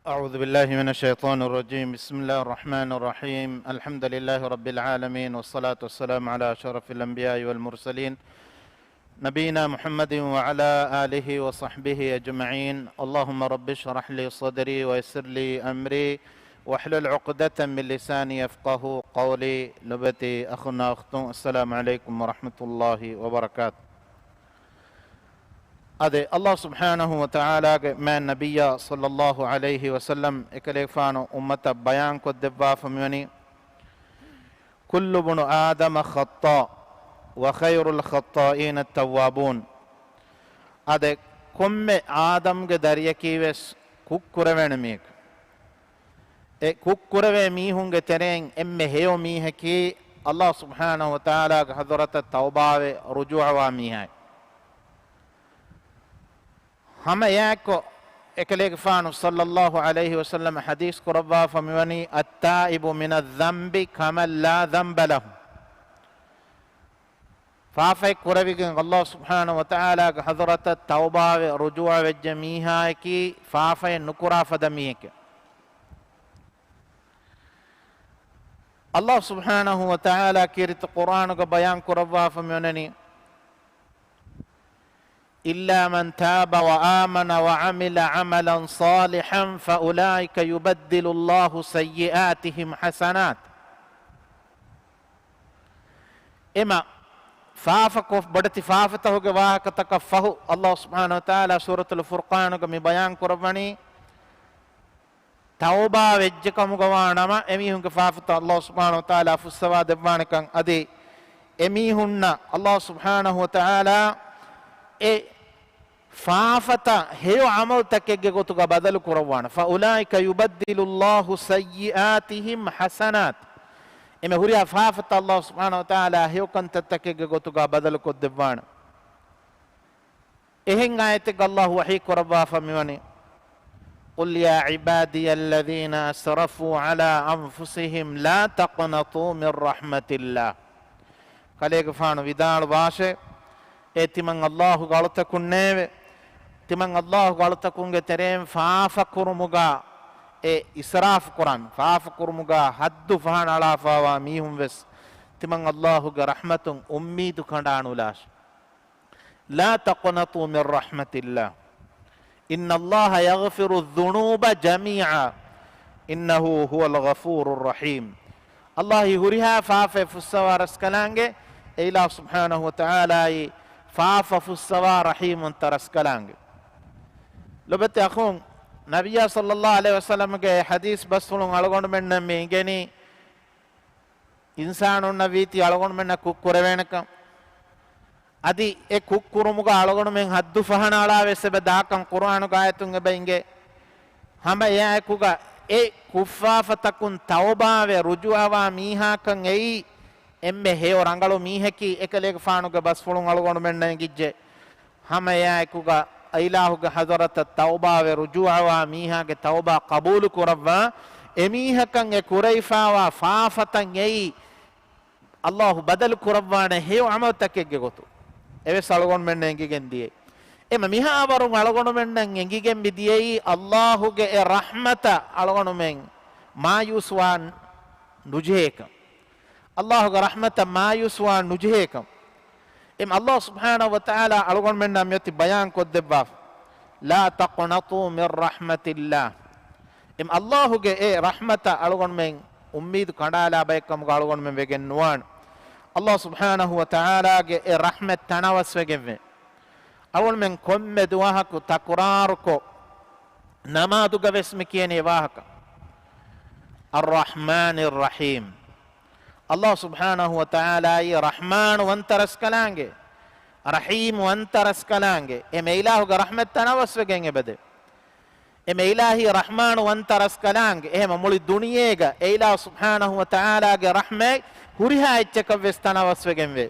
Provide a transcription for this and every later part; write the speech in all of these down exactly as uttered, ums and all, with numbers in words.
أعوذ بالله من الشيطان الرجيم. بسم الله الرحمن الرحيم. الحمد لله رب العالمين، والصلاة والسلام على أشرف الأنبياء والمرسلين، نبينا محمد وعلى آله وصحبه أجمعين. اللهم رب اشرح لي صدري ويسر لي أمري واحلل عقدة من لساني يفقهوا قولي. ލޮބުވެތި އަޚުންނާ އުޚްތުން، السلام عليكم ورحمة الله وبركاته. އާދެ، ﷲ ސުބްޙާނަހޫ ވަތަޢާލާގެ މާތް ނަބިއްޔާ ޞައްލައްލާހު ޢަލައިހި ވަސައްލަމް އެކަލޭގެފާނު އުއްމަތަށް ބަޔާންކޮށްދެއްވާފަ މިވަނީ، كل ابن آدم خطاء وخير الخطائين التوابون. އާދެ، ކޮންމެ އާދަމްގެ ދަރިޔަކީވެސް ކުށްކުރެވޭނެ މީހެކޭ. އެ ކުށްކުރެވޭ މީހުންގެ ތެރެއިން އެންމެ ހެޔޮ މީހަކީ، ﷲ ސުބްޙާނަހޫ ވަތަޢާލާގެ ޙަޟްރަތަށް ތައުބާވެ ރުޖޫޢަވާ މީހާއެކޭ. ހަމަ އެއާއެއްކޮށް، އެކަލޭގެފާނު ޞައްލައްލާހު ޢަލައިހި ވަސައްލަމަ ޙަދީޘް ކުރައްވާފަ މިވަނީ، التائب من الذنب كمن لا ذنب له. ފާފައެއް ކުރެވިގެން ﷲ ސުބްޙާނަހޫ ވަތަޢާލާގެ ޙަޟްރަތަށް ތައުބާވެ ރުޖޫޢަވެއްޖެ މީހާއަކީ ފާފައެއް ނުކުރާ ފަދަ މީހެކޭ. ﷲ ސުބްޙާނަހޫ ވަތަޢާލާ ކީރިތި ޤުރްއާނުގަ ބަޔާން ކުރައްވާފަ މިވަނަނީ، إلا من تاب وآمن وعمل عملا صالحا فأولئك يبدل الله سيئاتهم حسنات. އެމަ ފާފަކޮށް، ބޮޑެތި ފާފަތަކުގެ ވާހަކަތަކަށް ފަހު، ﷲ ސުބްޙާނަހޫ ވަތަޢާލާ ސޫރަތުލް ފުރްޤާނުގަ މި ބަޔާން ކުރައްވަނީ، ތައުބާ ވެއްޖެކަމުގަ ވާނަމަ، އެމީހުންގެ ފާފަތައް ﷲ ސުބްޙާނަހޫ ވަތަޢާލާ ފުއްސަވާ ދެއްވާނެކަން. އަދި އެމީހުންނަށް ﷲ ސުބްޙާނަހޫ ވަތަޢާލާ އެ ފާފަތައް ހެޔޮ ޢަމަލުތަކެއްގެ ގޮތުގަ ބަދަލު ކުރައްވާނެ. فأولئك يبدل الله سيئاتهم حسنات. އެމެ ހުރިހާ ފާފަތައް ﷲ ސުބްޙާނަހޫ ވަތަޢާލާ ހެޔޮ ކަންތައްތަކެއްގެ ގޮތުގަ ބަދަލު ކޮށްދެއްވާނެ. އެހެން އާޔަތެއްގަ ﷲ ވަޙީ ކުރައްވާފަ މިވަނީ، قل يا عبادي الذين أسرفوا على أنفسهم لا تقنطوا من رحمة الله. ކަލޭގެފާނު ވިދާޅުވާށޭ، އޭ ތިމަން ﷲގެ އަޅުތަކުންނޭވެ! ތިމަން ﷲގެ އަޅުތަކުންގެ ތެރެއިން ފާފަކުރުމުގަ އެ އިސްރާފު ކުރާ، ފާފަކުރުމުގަ ޙައްދު ފަހަނައަޅާފައިވާ މީހުން ވެސް ތިމަން ﷲގެ ރަޙްމަތުން އުއްމީދު ކަނޑާނުލާށޭ. لا تقنطوا من رحمة الله إن الله يغفر الذنوب جميعا إنه هو الغفور الرحيم. ﷲ އީ ހުރިހާ ފާފައެއް ފުއްސަވާ ރަސްކަލާނގެ، އެ އިލާހު ސުބްޙާނަހޫ ވަތަޢާލާއީ ފާފަ ފުއްސަވާ ރަޙީމުންތައް ރަސްކަލާނގެ. ލޮބުވެތި އަޚުން، ނަބިއްޔާ ޞައްލައްލާހު ޢަލައިހި ވަސައްލަމަގެ ޙަދީޘް ބަސްފުޅުން އަޅުގަނޑުމެންނަށް މި އިނގެނީ، އިންސާނުންނަށް ވީތީ އަޅުގަނޑުމެންނަށް ކުށްކުރެވޭނެކަން. އަދި އެ ކުށްކުރުމުގަ އަޅުގަނޑުމެން ޙައްދު ފަހަނައަޅާވެސް އެބަ ދާކަން ޤުރްއާނުގެ އާޔަތުން އެބަ އިނގޭ. ހަމަ އެއާއެކުގަ އެ ކުށްފާފަތަކުން ތައުބާވެ ރުޖޫޢަވާ މީހާކަން އެއީ އެންމެ ހެޔޮ ރަނގަޅު މީހަކީ އެކަލޭގެފާނުގެ ބަސްފުޅުން އަޅުގަނޑުމެންނަށް އެނގިއްޖެ. ހަމަ އެއާއެކުގަ އިލާހުގެ ޙަޟްރަތަށް ތައުބާވެ ރުޖޫޢަވާ މީހާގެ ތައުބާ ޤަބޫލު ކުރައްވާ، އެމީހަކަށް އެ ކުރެވިފައިވާ ފާފަތައް އެއީ ﷲ ބަދަލު ކުރައްވާނެ ހެޔޮ ޢަމަލުތަކެއްގެ ގޮތުން. އެވެސް އަޅުގަނޑުމެންނަށް އެނގިގެން ދިޔައީ. އެމަ މިހާވަރުން އަޅުގަނޑުމެންނަށް އެނގިގެން މި ދިޔައީ ﷲގެ އެ ރަޙްމަތަށް އަޅުގަނޑުމެން މާޔޫސްވާން ނުޖެހޭކަން. ﷲގެ ރަޙްމަތަށް މާޔޫސްވާން ނުޖެހޭކަން. އެމަ ﷲ ސުބްޙާނަހޫ ވަތަޢާލާ އަޅުގަނޑުމެންނާ މިއޮތީ ބަޔާން ކޮށްދެއްވާފަ، لا تقنطوا من رحمة الله. އެމަ ﷲގެ އެ ރަޙްމަތަށް އަޅުގަނޑުމެން އުއްމީދު ކަނޑާލާ ބައެއް ކަމުގަ އަޅުގަނޑުމެން ވެގެން ނުވާނެ. ﷲ ސުބްޙާނަހޫ ވަތަޢާލާގެ އެ ރަޙްމަތް ތަނަވަސްވެގެންވޭ. އަޅުގަނޑުމެން ކޮންމެ ދުވަހަކު ތަކުރާރުކޮށް، ނަމާދުގަ ވެސް މި ކިޔަނީ ވާހަކަ. الرحمن الرحيم. ﷲ ސުބްޙާނަހޫ ވަތަޢާލާއީ ރަޙްމާނު ވަންތަ ރަސްކަލާނގެ، ރަޙީމު ވަންތަ ރަސްކަލާނގެ. އެމެ އިލާހުގެ ރަޙްމަތް ތަނަވަސްވެގެން އެބަދޭ. އެމެ އިލާހީ ރަޙްމާނު ވަންތަ ރަސްކަލާނގެ. އެހެމަ މުޅި ދުނިޔޭގަ އެ އިލާހު ސުބްޙާނަހޫ ވަތަޢާލާގެ ރަޙްމަތް ހުރިހާ އެއްޗަކަށް ވެސް ތަނަވަސްވެގެންވޭ.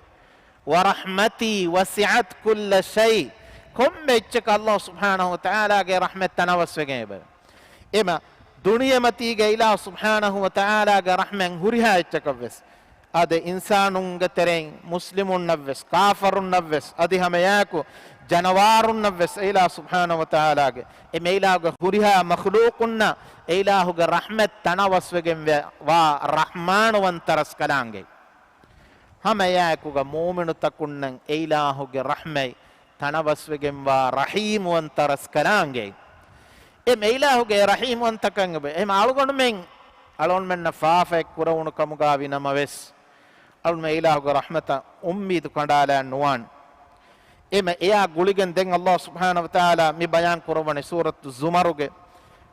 ورحمتي وسعت كل شيء. ކޮންމެ އެއްޗަކަށް ﷲ ސުބްޙާނަހޫ ވަތަޢާލާގެ ރަޙްމަތް ތަނަވަސްވެގެން އެބަ. އެމަ ދުނިޔެމަތީގަ އިލާހު ސުބްޙާނަހޫ ވަތަޢާލާގެ ރަޙްމަތް ހުރިހާ އެއްޗަކަށް ވެސް. އާދެ، އިންސާނުންގެ ތެރެއިން މުސްލިމުންނަށްވެސް، ކާފަރުންނަށްވެސް، އަދި ހަމައެއާއެކު ޖަނަވާރުންނަށްވެސް އެއިލާހު ސުބްޙާނަހު ވަތަޢާލާގެ، އެ މެއިލާހުގެ ހުރިހާ މަޚްލޫޤުންނަށް އެއިލާހުގެ ރަޙްމަތް ތަނަވަސްވެގެން ވެ-، ވާ ރަޙްމާނުވަންތަ ރަސްކަލާނގެ. ހަމައެއާއެކުގަ މުއުމިނުތަކުންނަށް އެއިލާހުގެ ރަޙްމަތް ތަނަވަސްވެގެންވާ ރަޙީމުވަންތަ ރަސްކަލާނގެ. އެ މެއިލާހުގެ ރަޙީމުވަންތަކަން އެބަ-، އެހެމަ އަޅުގަނޑުމެން، އަޅުގަނޑުމެންނަށް ފާފައެއް ކުރެވުނު ކަމުގަ ވިނަމަވެސް، އަޅުގަނޑުމެން އެއިލާހުގެ ރަޙްމަތަށް އުއްމީދު ކަނޑާލާން ނުވާން. އެމަ އެއާ ގުޅިގެން ދެން އައްލާހު ސުބްޙާނަހު ވަތަޢާލާ މި ބަޔާން ކުރައްވަނީ ސޫރަތު ޒުމަރުގެ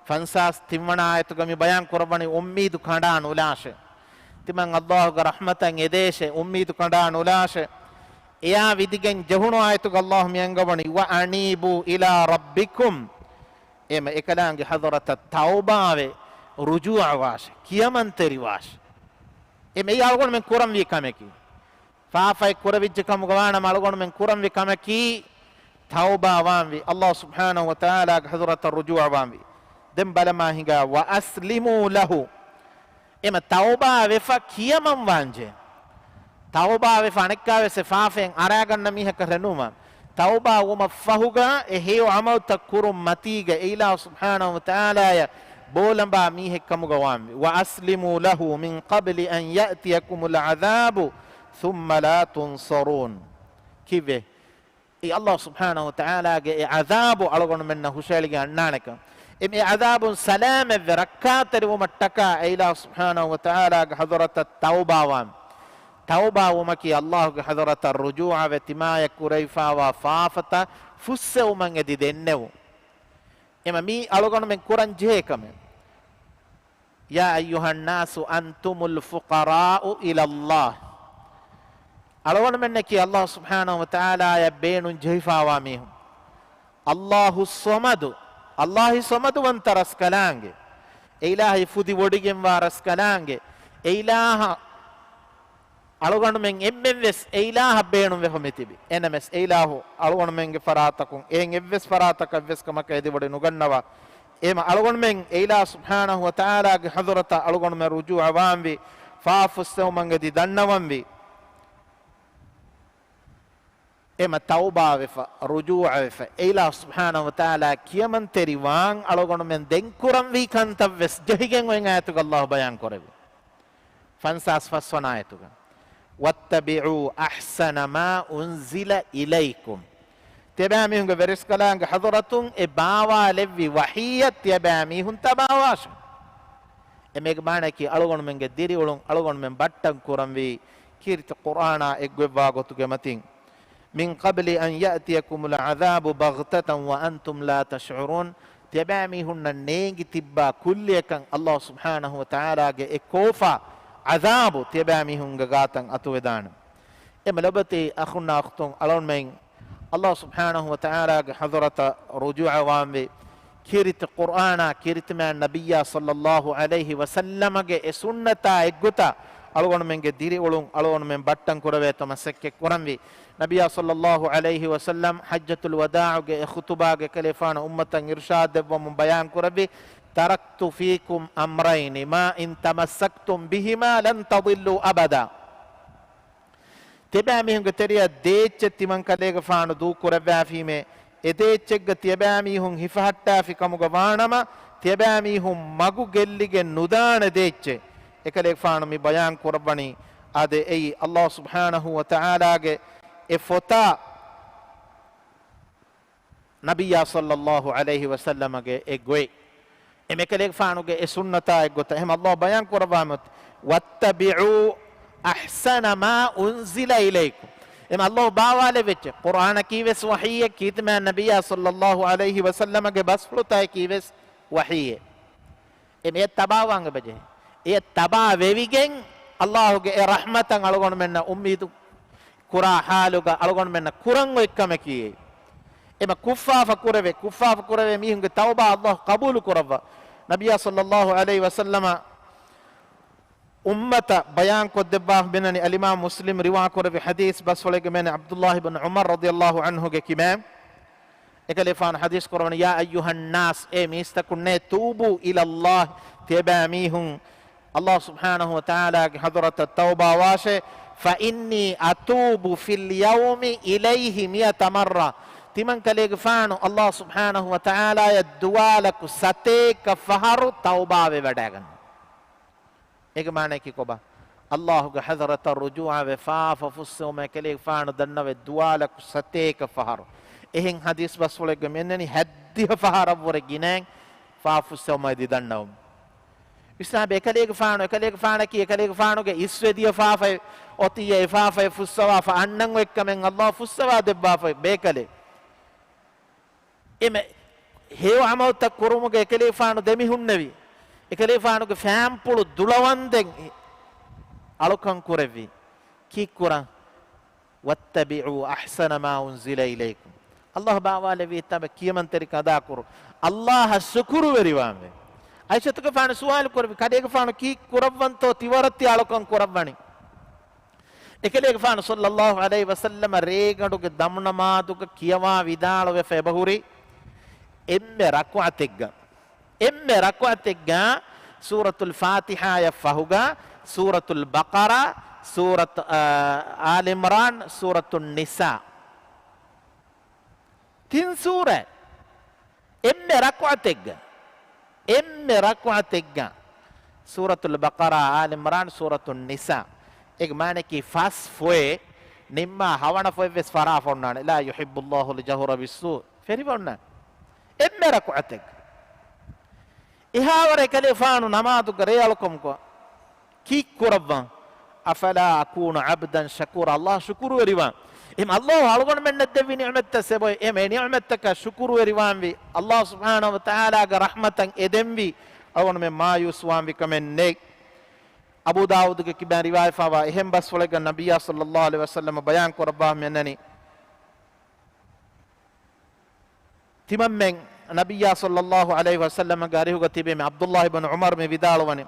ފަންސާސް ތިންވަނަ އާޔަތުގަ މި ބަޔާން ކުރައްވަނީ އުއްމީދު ކަނޑާ ނުލާށޭ. ތިމަން އައްލާހުގެ ރަޙްމަތަށް އެދޭށޭ، އުއްމީދު ކަނޑާ ނުލާށޭ. އެއާ ވިދިގެން ޖެހުނު އާޔަތުގަ އައްލާހު މި އަންގަވަނީ، "وأنيبوا إلى ربكم." އެމަ އެކަލާނގެ ޙަޟްރަތަށް ތައުބާވެ، ރުޖޫޢަވާށޭ، ކިޔަމަންތެރިވާށޭ. އެމަ އެއީ އަޅުގަނޑުމެން ކުރަންވީ ކަމަކީ. ފާފައެއް ކުރެވިއްޖެ ކަމުގަ ވާނަމަ އަޅުގަނޑުމެން ކުރަންވީ ކަމަކީ، ތައުބާވާންވީ، އައްލާހު ސުބްޙާނަހު ވަތަޢާލާގެ ޙަޟްރަތަށް ރުޖޫޢަވާންވީ. ދެން ބަލަމާ ހިނގާ، "وأسلموا له." އެމަ ތައުބާވެފަ ކިޔަމަން ވާންޖެ. ތައުބާވެފަ އަނެއްކާވެސް އެ ފާފައިން އަރާގަންނަ މީހަކަށް ރެނުމަ. ތައުބާ ވުމަށްފަހުގަ އެ ހެޔޮ ޢަމަލުތައް ކުރުން މަތީގަ އެއިލާހު ސުބްޙާނަހު ވަތަޢާލާޔަށް ބޯލަނބާ މީހެއް ކަމުގަ ވާންވީ. "وأسلموا له من قبل أن يأتيكم العذاب ثم لا تنصرون." ކީއްވެ؟ އެ އައްލާހު ސުބްޙާނަހު ވަތަޢާލާގެ އެ ޢަޛާބު އަޅުގަނޑުމެންނަށް ހުށައެޅިގެން އަންނާނެކަން. އެ މި ޢަޛާބުން ސަލާމަތްވެ ރައްކާތެރިވުމަށްޓަކާ އެއިލާހު ސުބްޙާނަހު ވަތަޢާލާގެ ޙަޟްރަތަށް ތައުބާވާން. ތައުބާވުމަކީ އައްލާހުގެ ޙަޟްރަތަށް ރުޖޫޢަވެ ތިމާޔަށް ކުރެވިފާވާ ފާފަތައް ފުއްސެވުމަށް އެދި ދެންނެވުން. އެމަ މީ އަޅުގަނޑުމެން ކުރަން ޖެހޭ ކަމެއް. "يا أيها الناس أنتم الفقراء إلى الله." އަޅުގަނޑުމެންނަކީ އައްލާހު ސުބްޙާނަހު ވަތަޢާލާޔަށް ބޭނުން ޖެހިފާވާ މީހުން. އައްލާހު ޞަމަދު، އައްލާހި ޞަމަދުވަންތަ ރަސްކަލާނގެ، އެއިލާހި ފުދި ވޮޑިގެންވާ ރަސްކަލާނގެ، އެއިލާހަށް އަޅުގަނޑުމެން އެންމެންވެސް އެއިލާހަށް ބޭނުންވެފަ މިތިބި. އެނަމެސް އެއިލާހު އަޅުގަނޑުމެންގެ ފަރާތަކުން އެހެން އެއްވެސް ފަރާތަކަށް އެއްވެސް ކަމަކަށް އެދިވޮޑި ނުގަންނަވާ. އެމަ އަޅުގަނޑުމެން އެއިލާހު ސުބްޙާނަހު ވަތަޢާލާގެ ޙަޟްރަތަށް އަޅުގަނޑުމެން ރުޖޫޢަވާންވީ، ފާފުއްސެވުމަށް އެދި ދަންނަވަންވީ. އެމަ ތައުބާވެފަ، ރުޖޫޢަވެފަ، އެއިލާހު ސުބްޙާނަހު ވަތަޢާލާ ކިޔަމަންތެރިވާން އަޅުގަނޑުމެން ދެން ކުރަންވީ ކަންތައްވެސް ޖެހިގެން އޮތް އާޔަތުގަ އައްލާހު ބަޔާން ކުރެވި. ފަންސާސް ފަސްވަނަ އާޔަތުގަ، "وَاتَّبِعُوا أَحْسَنَ مَا أُنْزِلَ إِلَيْكُمْ." ތިޔަބައިމީހުންގެ ވެރިރަސްކަލާނގެ ޙަޟްރަތުން އެ ބާވާލެއްވި ވަޙީއަށް ތިޔަބައިމީހުން ތަބާވާށޭ. އެމީގެ މާނައަކީ އަޅުގަނޑުމެންގެ ދިރިއުޅުން އަޅުގަނޑުމެން ބައްޓަން ކުރަންވީ ކީރިތި ޤުރްއާނާ އެއްގޮތްވާ ގޮތުގެ މަތިން. "مِنْ قَبْلِ أَنْ يَأْتِيَكُمُ الْعَذَابُ بَغْتَةً وَأَنْتُمْ لَا تَشْعُرُونَ." ތިޔަބައިމީހުންނަށް ނޭނގި ތިއްބާ ކުއްލިއަކަށް އައްލާހު ސުބްޙާނަހު ވަތަޢާލާގެ އެ ކޯފާ ޢަޛާބު ތިޔަބައިމީހުންގެ ގާތަށް އަތުވެދާނެ. އެމަ ލޮބުވެތި އަޚުންނާ އުޚްތުން، އަޅުގަނޑުމެން އައްލާހު ސުބްޙާނަހު ވަތަޢާލާގެ ޙަޟްރަތަށް ރުޖޫޢަވާންވީ. ކީރިތި ޤުރްއާނާ، ކީރިތި މާތް ނަބިއްޔާ ޞައްލައްލާހު ޢަލައިހި ވަސައްލަމަގެ އެ ސުންނަތާ އެއްގޮތަށް އަޅުގަނޑުމެންގެ ދިރިއުޅުން އަޅުގަނޑުމެން ބައްޓަން ކުރެވޭތޯ މަސައްކަތް ކުރަންވީ. ނަބިއްޔާ ޞައްލައްލާހު ޢަލައިހި ވަސައްލަމް ޙައްޖަތުލް ވަދާޢުގެ އެ ޚުޠުބާގެ ކަލޭފާނު އުއްމަތަށް އިރުޝާދު ދެއްވަމުން ބަޔާން ކުރެއްވި، "تَرَكْتُ فِيكُمْ أَمْرَيْنِ مَا إِنْ تَمَسَّكْتُمْ بِهِمَا لَنْ تَضِلُّوا أَبَدًا." ތިޔަބައިމީހުންގެ ތެރެއަށް ދޭއްޗެއް ތިމަން ކަލޭގެފާނު ދޫ ކުރައްވާފީމޭ، އެ ދޭއްޗެއްގަ ތިޔަބައިމީހުން ހިފަހައްޓާފި ކަމުގަ ވާނަމަ، ތިޔަބައިމީހުން މަގު ގެއްލިގެން ނުދާނެ ދޭއްޗެއް. އެކަލޭގެފާނު މި ބަޔާން ކުރައްވަނީ، އާދެ، އެއީ އައްލާހު ސުބްޙާނަހު ވަތަޢާލާގެ އެ ފޮތާ ނަބިއްޔާ ޞައްލައްލާހު ޢަލައިހި ވަސައްލަމަގެ އެ ގޮތް. އެ މިކަލޭގެފާނުގެ އެ ސުންނަތާ އެއްގޮތަށް. އެހެން އައްލާހު ބަޔާން ކުރައްވާމެ، "وَاتَّبِعُوا أَحْسَنَ مَا أُنْزِلَ إِلَيْكُمْ." އެމަ އައްލާހު ބާވާލެވިއްޖެ، ޤުރްއާނަކީވެސް ވަޙީއެއް، ކީރިތި މާތް ނަބިއްޔާ ޞައްލައްލާހު ޢަލައިހި ވަސައްލަމަގެ ބަސްފުޅުތަކީވެސް ވަޙީއެއް. އެ މިއަށް ތަބާވާން އެބަޖެހޭ. އެ ތަބާ ވެވިގެން އައްލާހުގެ އެ ރަޙްމަތަށް އަޅުގަނޑުމެންނަށް އުއްމީދު ކުރާ ޙާލުގަ އަޅުގަނޑުމެންނަށް ކުރަން އޮތް ކަމަކީ އެ. އެމަ ކުށްފާފަ ކުރެވޭ، ކުށްފާފަ ކުރެވޭ މީހުންގެ ތައުބާ އައްލާހު ޤަބޫލު ކުރައްވާ. ނަބިއްޔާ ޞައްލައްލާހު ޢަލައިހި ވަސައްލަމަ އުއްމަތަށް ބަޔާން ކޮށްދެއްވާ މިނަނި އަލްއިމާމް މުސްލިމް ރިވާ ކުރެއްވި ޙަދީޘް ބަސްފުޅެއްގެ މޭނެ ޢަބްދުއްލާހި ބިން ޢުމަރު ރަޟިޔައްލާހު ޢަންހުގެ ކިބައިން. އެކަލޭފާނު ޙަދީޘް ކުރައްވަނީ، "يَا أَيُّهَا النَّاسُ، އޭ މީސްތަކުންނޭ، تُوبُوا إِلَى اللَّهِ، ތިޔަބައިމީހުން ﷲ ސުބްޙާނަހު ވަތަޢާލާގެ ޙަޟްރަތަށް ތައުބާ ވާށޭ، فإني أتوب في اليوم إليه مائة مرة. ތިމަން ކަލޭގެފާނު ﷲ ސުބްޙާނަހު ވަތަޢާލާއަށް ދުވާލަކު ސަތޭކަ ފަހަރު ތައުބާވެވަޑައިގަންނަ. އޭގެ މާނައަކީ ކޮބާ؟ ﷲ ގެ ޙަޟްރަތަށް ރުޖޫޢަވެ ފާފަ ފުއްސެވުމަށް ކަލޭގެފާނު ދަންނަވެ ދުވާލަކު ސަތޭކަ ފަހަރު. އެހެން ޙަދީޘް ބަސްފުޅެއްގަ މިއަންނަނީ ހައްދިހަ ފަހަރަށްވުރެ ގިނައިން ފާފަ ފުއްސެވުމަށް އެދި ދަންނަވަމުން. ވިސްނާބެ، އެކަލޭގެފާނު، އެކަލޭގެފާނަކީ، އެކަލޭގެފާނުގެ އިސްވެދިޔަ ފާފައެއް އޮތިއްޔާ އެ ފާފައެއް ފުއްސަވާފަ އަންނަން އޮތްކަމެއް ﷲ ފުއްސަވާ ދެއްވާފައި ބޭކަލެއް. އެމެ ހެޔޮ ޢަމަލުތައް ކުރުމުގެ އެކަލޭގެފާނު ދެމިހުންނެވި. އެކަލޭގެފާނުގެ ފާންޕުޅު ދުޅަވަންދެން އަޅުކަން ކުރެއްވި. ކީއްކުރަން؟ واتبعوا أحسن ما أنزل إليكم. ﷲ ބާވާލެއްވި ތަނބެ ކިޔަމަންތެރިކަން އަދާކުރު. ﷲ އަށް ޝުކުރުވެރިވާންވެ. ޢާއިޝަތުގެފާނު ސުވާލު ކުރެއްވި، ކަލޭގެފާނު ކީއް ކުރައްވަންތޯ ތިވަރަށް ތި އަޅުކަން ކުރައްވަނީ؟ އެކަލޭގެފާނު ޞައްލައްލާހު ޢަލައިހި ވަސައްލަމަ ރޭގަނޑުގެ ދަމުނަމާދުގަ ކިޔަވާ ވިދާޅުވެފަ އެބަހުރި، އެންމެ ރަކުޢަތެއްގަ، އެންމެ ރަކުޢަތެއްގަ ސޫރަތުލް ފާތިޙާޔަށް ފަހުގަ ސޫރަތުލް ބަޤަރާ، ސޫރަތު، އާ، އާލި ޢިމްރާން، ސޫރަތުން ނިސާ. ތިން ސޫރަ އެންމެ ރަކުޢަތެއްގަ، އެންމެ ރަކުޢަތެއްގަ ސޫރަތުލް ބަޤަރާ، އާލި ޢިމްރާން، ސޫރަތުން ނިސާ. އޭގެ މާނައަކީ ފަސް ފޮއެ ނިންމާ ހަވަނަ ފޮއެއްވެސް ފަރާފަ އޮންނާނެ. لا يحب الله الجهر بالسوء. ފެރިވަ އޮންނާނެ. އެންމެ ރަކުޢަތެއްގަ. އެހާވަރެއް ކަލޭފާނު ނަމާދުގަ ރޭ އަޅުކަމުގަ ކީއްކުރައްވާ؟ أفلا أكون عبدا شكورا. ﷲ ޝުކުރުވެރިވާން. އެހެން ﷲ އަޅުގަނޑުމެންނަށް ދެއްވި ނިޢުމަތްތައް ސެބޮއެ، އެހެން އެ ނިޢުމަތްތަކަށް ޝުކުރުވެރިވާންވީ، ﷲ ސުބްޙާނަހު ވަތަޢާލާގެ ރަޙްމަތަށް އެދެންވީ، އަޅުގަނޑުމެން މާޔޫސްވާންވީ ކަމެއް ނެތް. އަބޫ ދާވޫދުގެ ކިބައިން ރިވާޔަތްވާ އެހެން ބަސްފުޅެއްގަ ނަބިއްޔާ ޞައްލައްލާހު ޢަލައިހި ވަސައްލަމަ ބަޔާން ކުރައްވާ މިއަންނަނީ، ތިމަންމެން ނަބިއްޔާ ޞައްލައްލާހު ޢަލައިހި ވަސައްލަމަގެ އަރިހުގަ ތިބެމެ ޢަބްދުﷲ ބިން ޢުމަރު މި ވިދާޅުވަނީ،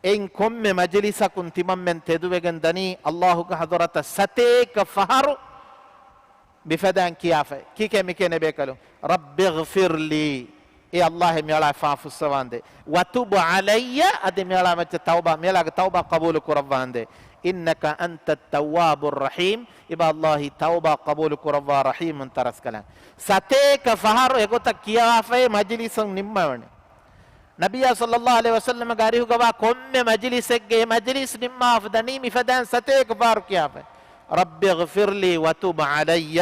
އެއިން ކޮންމެ މަޖިލިސަކުން ތިމަންމެން ތެދުވެގެން ދަނީ ﷲގެ ޙަޟްރަތަށް ސަތޭކަ ފަހަރު މިފަދައިން ކިޔާފައި. ކީކޭ މިކެނެ ބޭކަލު؟ رب اغفر لي. އޭ ﷲ މިއަޅާ ފާފަ ފުއްސަވާނދޭ. وتب علي، އަދި މިއަޅާ މައްޗަށް ތައުބާ، މިއަޅާގެ ތައުބާ ޤަބޫލު ކުރައްވާނދޭ. إنك أنت التواب الرحيم. އިބަ ﷲ ތައުބާ ޤަބޫލު ކުރައްވާ ރަޙީމުން ތަރަސްކަލާނގެ. ސަތޭކަ ފަހަރު އެގޮތަށް ކިޔާފައި މަޖިލިސުން ނިންމަވަނީ. ނަބިއްޔާ ޞައްލައްލާހު ޢަލައިހި ވަސައްލަމަގެ އަރިހުގަވާ ކޮންމެ މަޖިލިސެއްގެ އެ މަޖިލިސް ނިންމާފަ ދަނީ މިފަދައިން ސަތޭކަ ފަހަރު ކިޔާފައި. رب اغفر لي وتب علي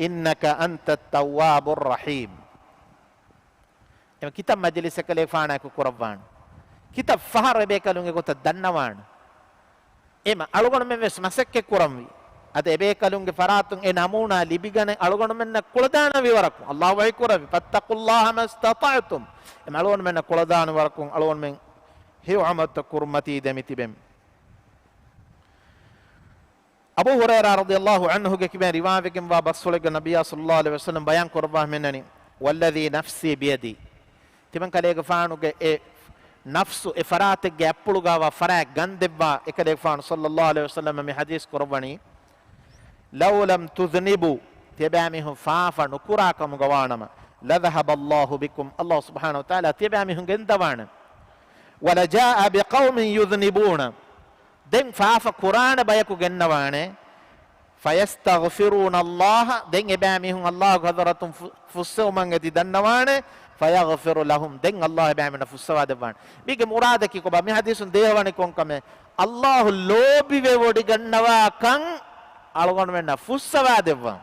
إنك أنت التواب الرحيم. އެމަ ކިތައް މަޖިލިސް އެކަލޭފާނާއެކު ކުރައްވާނެ؟ ކިތައް ފަހަރު އެބޭކަލުން އެގޮތަށް ދަންނަވާނެ؟ އެމަ އަޅުގަނޑުމެން ވެސް މަސައްކަތް ކުރަންވީ. އަދި އެބޭކަލުންގެ ފަރާތުން އެ ނަމޫނާ ލިބިގަނެ އަޅުގަނޑުމެންނަށް ކުޅަދާނަވި ވަރަކުން، ﷲ ވަޙީ ކުރެއްވި، فاتقوا الله ما استطعتم. އެމަ އަޅުގަނޑުމެންނަށް ކުޅަދާނަވި ވަރަކުން އަޅުގަނޑުމެން ހެޔޮ ޢަމަލުތައް ކުރުން މަތީ ދެމިތިބެން. އަބޫ ހުރައިރާ ރަޟިޔަﷲ ޢަންހުގެ ކިބައިން ރިވާވެގެންވާ ބަސްފުޅެއްގަ ނަބިއްޔާ ޞައްލައްލާހު ޢަލައިހި ވަސައްލަމަ ބަޔާން ކުރައްވާ މިއަންނަނީ، والذي نفسي بيده، ތިމަން ކަލޭގެފާނުގެ އެ ނަފްސު އެ ފަރާތެއްގެ އަތްޕުޅުގަވާ ފަރާތް ގަންދެއްވާ އެކަލޭގެފާނު ޞައްލައްލާހު ޢަލައިހި ވަސައްލަމަ މި ޙަދީޘް ކުރައްވަނީ، لو لم تذنبوا، ތިޔަބައިމީހުން ފާފަ ނުކުރާ ކަމުގަ ވާނަމަ، لذهب الله بكم، ﷲ ސުބްޙާނަހު ވަތަޢާލާ ތިޔަބައިމީހުން ގެންދަވާނެ. ولجاء بقوم يذنبون، ދެން ފާފަ ކުރާނެ ބަޔަކު ގެންނަވާނެ. فيستغفرون الله، ދެން އެބައިމީހުން ﷲގެ ޙަޟްރަތުން ފު-، ފުއްސެވުމަށް އެދި ދަންނަވާނެ. فيغفر لهم، ދެން ﷲ އެބައިމީހުންނަށް ފުއްސަވާ ދެއްވާނެ. މީގެ މުރާދަކީ ކޮބާ؟ މި ޙަދީޘުން ދޭހަވަނީ ކޮންކަމެއް؟ ﷲ ލޯބިވެވޮޑިގަންނަވާކަން އަޅުގަނޑުމެންނަށް ފުއްސަވާ ދެއްވަން.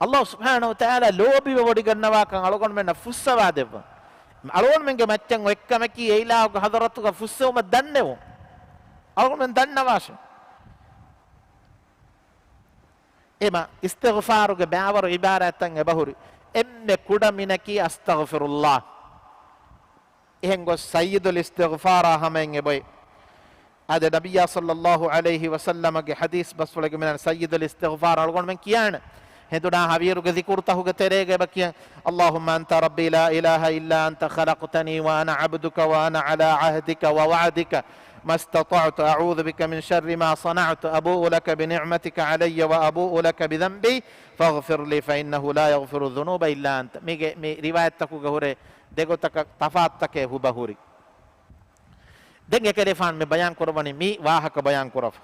ﷲ ސުބްޙާނަހު ވަތަޢާލާ ލޯބިވެވޮޑިގަންނަވާކަން އަޅުގަނޑުމެންނަށް ފުއްސަވާ ދެއްވަން. އަޅުގަނޑުމެންގެ މައްޗަށް އޮތްކަމަކީ އެއިލާހުގެ ޙަޟްރަތުގަ ފުއްސެވުމަށް ދަންނެވުން. އަޅުގަނޑުމެން ދަންނަވާށެ. އެމަ އިސްތިޣްފާރުގެ ބައިވަރު ޢިބާރާތްތައް އެބަހުރި. އެންމެ ކުޑަ މިނަކީ أستغفر الله. އެހެން ގޮސް ސައްޔިދުލް އިސްތިޣްފާރާ ހަމައިން އެބައޮތް. އާދެ، ނަބިއްޔާ ޞައްލައްލާހު ޢަލައިހި ވަސައްލަމަގެ ޙަދީޘް ބަސްފުޅެއްގެ މިނަން ސައްޔިދުލް އިސްތިޣްފާރު އަޅުގަނޑުމެން ކިޔާނެ. ހެނދުނާ ހަވީރުގެ ޒިކުރުތަކުގެ ތެރޭގަ އެބަ ކިޔަން، اللهم أنت ربي لا إله إلا أنت خلقتني وأنا عبدك وأنا على عهدك ووعدك ما استطعت أعوذ بك من شر ما صنعت أبوء لك بنعمتك علي وأبوء لك بذنبي فاغفر لي فإنه لا يغفر الذنوب إلا أنت. މީގެ މި ރިވާޔަތްތަކުގަ ހުރެ ދެގޮތަކަށް ތަފާތުތަކެއް ހުބަހުރި. ދެން އެކަލޭފާނު މި ބަޔާން ކުރައްވަނީ މި ވާހަކަ ބަޔާން ކުރަފަ.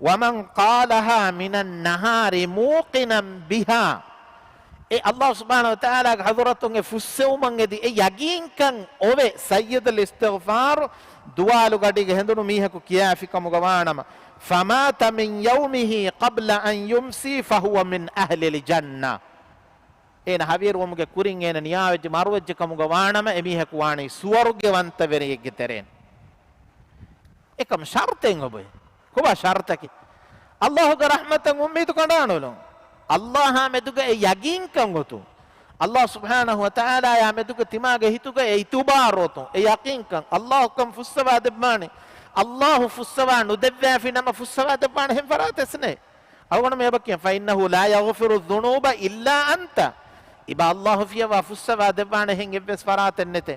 وَمَنْ قَالَهَا مِنَ النَّهَارِ مُوقِنًا بِهَا. އެ ﷲ ސުބްޙާނަހޫ ވަތަޢާލާގެ ޙަޟްރަތުން އެ ފުއްސެވުމަށް އެދި އެ ޔަގީންކަން އޮވެ، ސައްޔިދުލް އިސްތިޣްފާރު ދުވާލުގަޑީގަ ހެނދުނު މީހަކު ކިޔާފި ކަމުގަ ވާނަމަ، فَمَاتَ مِنْ يَوْمِهِ قَبْلَ أَنْ يُمْسِيَ فَهُوَ مِنْ أَهْلِ الْجَنَّةِ. އޭނަ ހަވިޔަރުވުމުގެ ކުރިން އޭނަ ނިޔާވެއްޖެ މަރުވެއްޖެ ކަމުގަ ވާނަމަ، އެމީހަކު ވާނީ ސުވަރުގެވަންތަވެރިއެއްގެ ތެރޭން. އެކަމް ޝަރުތެއް އޮބެ. ކޮބާ ޝަރުތަކީ؟ ﷲގެ ރަޙްމަތަށް އުއްމީދު ކަނޑާނުލުން. ﷲއާ މެދުގަ އެ ޔަގީންކަން އޮތުން. ﷲ ސުބްޙާނަހޫ ވަތަޢާލާއާ މެދުގަ ތިމާގެ ހިތުގަ އެ އިތުބާރު އޮތުން، އެ ޔަޤީންކަން. ﷲ ކަން ފުއްސަވާ ދެއްވާނެ. ﷲ ފުއްސަވާ ނުދެއްވާފި ނަމަ ފުއްސަވާ ދެއްވާނެ ހެން ފަރާތެއް ނެތް. އަޅުގަނޑު މި އެބަ ކިޔަން، فَإِنَّهُ لَا يَغْفِرُ الذُّنُوبَ إِلَّا أَنْتَ. އިބާ ﷲ ފިޔަވާ ފުއްސަވާ ދެއްވާނެ ހެން އެއްވެސް ފަރާތެއް ނެތޭ.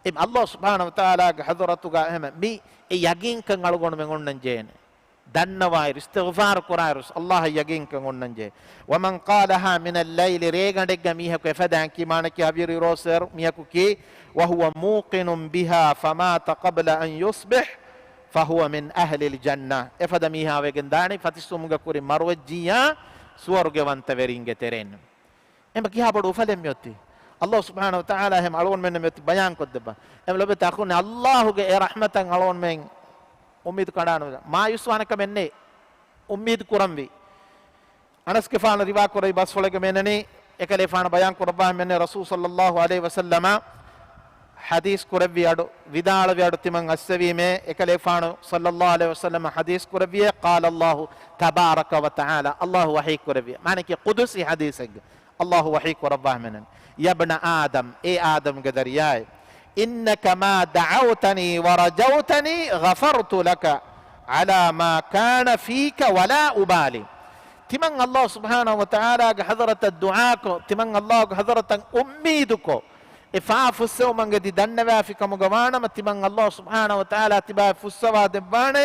އެ ﷲ ސުބްޙާނަހޫ ވަތަޢާލާގެ ޙަޟްރަތުގަ އެހެމަ މި އެ ޔަގީންކަން އަޅުގަނޑުމެން އޮންނަން ޖެހޭނެ. ދަންނަވާއިރު، އިސްތިޣްފާރު ކުރާއިރު، ﷲއަށް ޔަގީންކަން އޮންނަން ޖެހޭ. وَمَنْ قَالَهَا مِنَ اللَّيْلِ، ރޭގަނޑެއްގަ މީހަކު އެފަދައިން ކީ، މާނައަކީ ހަވީރު އިރުއޮއްސުއިރު މީހަކު ކީ، وَهُوَ مُوقِنٌ بِهَا فَمَاتَ قَبْلَ أَنْ يُصْبِحَ فَهُوَ مِنْ أَهْلِ الْجَنَّةِ. އެފަދަ މީހާ ވެގެން ދާނީ ފަތިސްވުމުގެ ކުރިން މަރުވެއްޖިއްޔާ ސުވަރުގެވަންތަވެރިންގެ ތެރޭން. އެމަ ކިހާ ބޮޑު އުފަލެއް މިއޮތީ؟ ﷲ ސުބްޙާނަހޫ ވަތަޢާލާ އެހެމަ އަޅުގަނޑުމެންނަށް މިއޮތީ ބަޔާން ކޮށްދެއްވާ. އެމަ ލޮބެތި އަޚުން، ﷲގެ އެ ރަޙްމަތަށް އަޅުގަނޑުމެން އުއްމީދު ކަނޑާނު، މާޔޫސްވާނެ ކަމެއް ނެތް. އުއްމީދު ކުރަންވީ. އަނަސްގެފާނު ރިވާ ކުރެއްވި ބަސްފުޅެއްގަ މިއެންނަނީ، އެކަލޭފާނު ބަޔާން ކުރައްވާ މެންނެ ރަސޫލު ޞައްލައްލާހު ޢަލައިހި ވަސައްލަމަ ޙަދީސް ކުރެއްވި އަޑު، ވިދާޅުވި އަޑު ތިމަން އައްސެވީމޭ، އެކަލޭފާނު ޞައްލައްލާހު ޢަލައިހި ވަސައްލަމަ ޙަދީސް ކުރެއްވިއޭ، قَالَ اللَّهُ تَبَارَكَ وَتَعَالَى، ﷲ ވަޙީ ކުރެއްވި. މާނައަކީ ޤުދުސީ ޙަދީސެއްގަ ﷲ ވަޙީ ކުރައްވާ މެންނަނީ، يَا ابْنَ آدَمَ، އޭ އާދަމްގެ ދަރިޔާއޭ، إِنَّكَ مَا دَعَوْتَنِي وَرَجَوْتَنِي غَفَرْتُ لَكَ عَلَى مَا كَانَ فِيكَ وَلَا أُبَالِي. ތިމަން ﷲ ސުބްޙާނަހޫ ވަތަޢާލާގެ ޙަޟްރަތަށް ދުޢާކޮށް، ތިމަން ﷲގެ ޙަޟްރަތަށް އުއްމީދުކޮށް، އެ ފާފަ ފުއްސެވުމަށް އެދި ދަންނަވާފި ކަމުގަ ވާނަމަ، ތިމަން ﷲ ސުބްޙާނަހޫ ވަތަޢާލާ ތިބާ ފުއްސަވާ ދެއްވާނެ،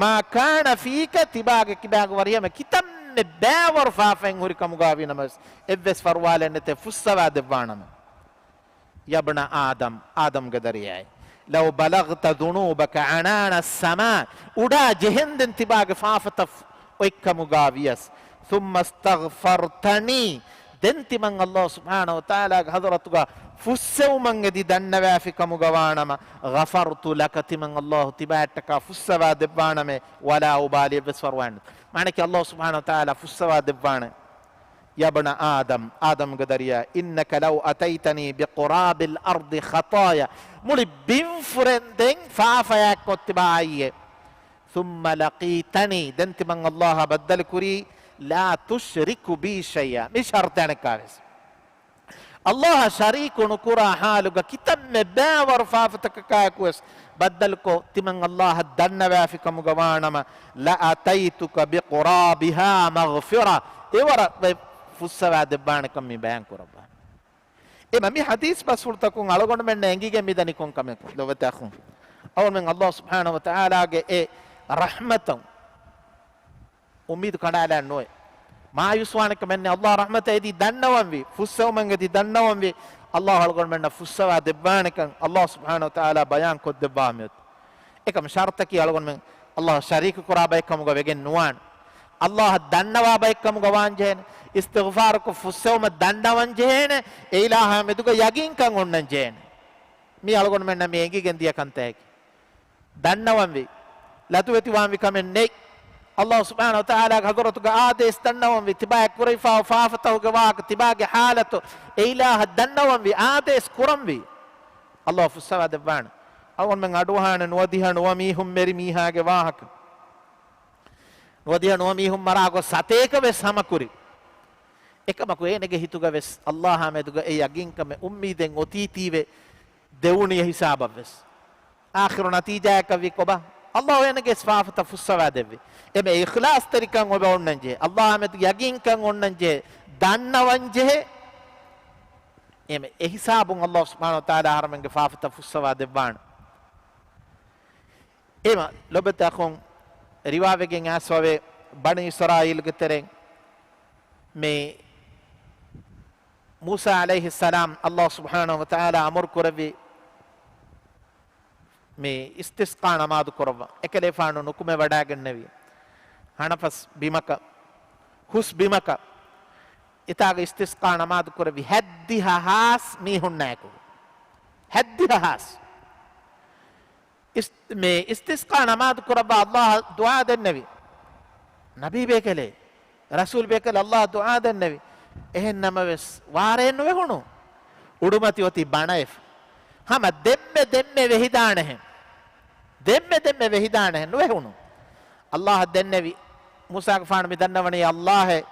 مَا كَانَ فِيكَ، ތިބާގެ ކިބާގެ ވަރިހަމަ ކިތަންމެ ބައިވަރު ފާފައިން ހުރި ކަމުގަ ވީނަމަވެސް، އެއްވެސް ފަރުވާލެއް ނެތޭ ފުއްސަވާ ދެއްވާނަމަ. يَا ابْنَ آدَمَ، އާދަމްގެ ދަރިޔާއޭ، لَوْ بَلَغْتَ ذُنُوبَكَ عَنَانَ السَّمَاءِ، އުޑާ ޖެހެންދެން ތިބާގެ ފާފަތައް އޮތްކަމުގަ ވިޔަސް، ثُمَّ اسْتَغْفَرْتَنِي، ދެން ތިމަން ﷲ ސުބްޙާނަހޫ ވަތަޢާލާގެ ޙަޟްރަތުގަ ފުއްސެވުމަށް އެދި ދަންނަވާފި ކަމުގަ ވާނަމަ، غَفَرْتُ لَكَ، ތިމަން ﷲ ތިބާއަށްޓަކާ ފުއްސަވާ ދެއްވާނަމޭ، وَلَا أُبَالِي، އެއްވެސް ފަރުވާއެއް ނެތް. މާނައަކީ ﷲ ސުބްޙާނަހޫ ވަތަޢާލާ ފުއްސަވާ ދެއްވާނެ. يَا ابْنَ آدَمَ، އާދަމްގެ ދަރިޔާ، إِنَّكَ لَوْ أَتَيْتَنِي بِقُرَابِ الْأَرْضِ خَطَايَا، މުޅި ބިންފުރެން ދެން ފާފަޔާއެއްކޮށް ތިބާ އައީއޭ، ثُمَّ لَقِيتَنِي، ދެން ތިމަން ﷲއާ ބައްދަލުކުރީ، لَا تُشْرِكُ بِي شَيْئًا، މި ޝަރުޠެއް އަނެއްކާވެސް. ﷲއަށް ޝަރީކު ނުކުރާ ޙާލުގަ ކިތަންމެ ބައިވަރު ފާފަތަކަކާއެކުވެސް ބައްދަލުކޮށް، ތިމަން ﷲއަށް ދަންނަވާފި ކަމުގަ ވާނަމަ، لَأَتَيْتُكَ بِقُرَابِهَا مَغْفِرَةً، އެވަރަށް ވެ ފުއްސަވާ ދެއްވާނެކަން މި ބަޔާން ކުރައްވާ. އެމަ މި ޙަދީޘް ބަސްފުޅުތަކުން އަޅުގަނޑުމެންނަށް އެނގިގެން މިދަނީ ކޮން ކަމެއް؟ ލޮބެތި އަޚުން، އަޅުގަނޑުމެން ﷲ ސުބްޙާނަހޫ ވަތަޢާލާގެ އެ ރަޙްމަތަށް އުއްމީދު ކަނޑާލާން ނުވޭ. މާޔޫސްވާނެ ކަމެއް ނެތް. ﷲ ރަޙްމަތަށް އެދި ދަންނަވަންވީ، ފުއްސެވުމަށް އެދި ދަންނަވަންވީ، ﷲ އަޅުގަނޑުމެންނަށް ފުއްސަވާ ދެއްވާނެކަން ﷲ ސުބްޙާނަހޫ ވަތަޢާލާ ބަޔާން ކޮށްދެއްވާ މިއޮތީ. އެކަމް ޝަރުޠަކީ އަޅުގަނޑުމެން ﷲ ޝަރީކު ކުރާ ބައެއް ކަމުގަ ވެގެން ނުވާނެ. ﷲ އަށް ދަންނަވާ ބައެއް ކަމުގަ ވާން ޖެހޭނެ. އިސްތިޣްފާރުކޮށް ފުއްސެވުމަށް ދަންނަވަން ޖެހޭނެ. އެ އިލާހާ މެދުގަ ޔަގީންކަން އޮންނަން ޖެހޭނެ. މީ އަޅުގަނޑުމެންނަށް މި އެނގިގެން ދިޔަ ކަންތައް. ދަންނަވަންވީ. ލަދުވެތިވާންވީ ކަމެއް ނެތް. ﷲ ސުބްޙާނަހޫ ވަތަޢާލާގެ ޙަޟްރަތުގަ އާދޭސް ދަންނަވަންވީ. ތިބާއަށް ކުރެވިފާވާ ފާފަތަކުގެ ވާހަކަ، ތިބާގެ ޙާލަތު، އެ އިލާހަށް ދަންނަވަންވީ، އާދޭސް ކުރަންވީ. ﷲ ފުއްސަވާ ދެއްވާނެ. އަޅުގަނޑުމެން އަޑުއަހާނެ ނުވަދިހަ ނުވަ މީހުން މެރި މީހާގެ ވާހަކަ. ނުވަދިހަ ނުވަ މީހުން މަރާ ގޮސް ސަތޭކަ ވެސް ހަމަކުރި. އެކަމަކު އޭނަގެ ހިތުގަ ވެސް ﷲއާ މެދުގަ އެ ޔަގީންކަމެއް އުއްމީދެއް އޮތީތީވެ ދެވުނި އެ ހިސާބަށް ވެސް. އާޚިރު ނަތީޖާއަކަށްވީ ކޮބާ؟ ﷲ އޭނަގެ ވެސް ފާފަތައް ފުއްސަވާ ދެއްވި. އެމެ އިޚްލާޞްތެރިކަން އޮބެ އޮންނަންޖެހޭ. ﷲއާ މެދު ޔަގީންކަން އޮންނަންޖެހޭ. ދަންނަވަންޖެހޭ. އެމެ އެހިސާބުން ﷲ ސުބްޙާނަހޫ ވަތަޢާލާ އަހަރެމެންގެ ފާފަތައް ފުއްސަވާ ދެއްވާނެ. އެމަ ލޮބެތި އަޚުން ރިވާވެގެން އައިސްފަވޭ، ބަނީ އިސްރާއީލްގެ ތެރެއިން މި މޫސާ ޢަލައިހިއްސަލާމް ﷲ ސުބްޙާނަހޫ ވަތަޢާލާ އަމުރު ކުރެއްވި މި އިސްތިސްޤާ ނަމާދު ކުރައްވަން. އެކަލޭފާނު ނުކުމެ ވަޑައިގެންނެވި ހަނަފަސް ބިމަކަށް، ހުސް ބިމަކަށް، އެތާގަ އިސްތިސްޤާ ނަމާދު ކުރެއްވި ހައްދިހަ ހާސް މީހުންނާއެކު. ހައްދިހަ ހާސް. އިސް-، މި އިސްތިސްޤާ ނަމާދު ކުރައްވާ ﷲ އަށް ދުޢާ ދެންނެވި. ނަބީ ބޭކަލޭ، ރަސޫލް ބޭކަލޭ ﷲ އަށް ދުޢާ ދެންނެވި. އެހެން ނަމަވެސް، ވާރޭ ނުވެހުނު. އުޑުމަތި އޮތީ ބަނައެފަ. ހަމަ ދެންމެ ދެންމެ ވެހިދާނެހެން. ދެންމެ ދެންމެ ވެހިދާނެހެން ނުވެހުނު. ﷲ އަށް ދެންނެވި. މޫސާގެފާނު މި ދަންނަވަނީ ﷲ އޭ.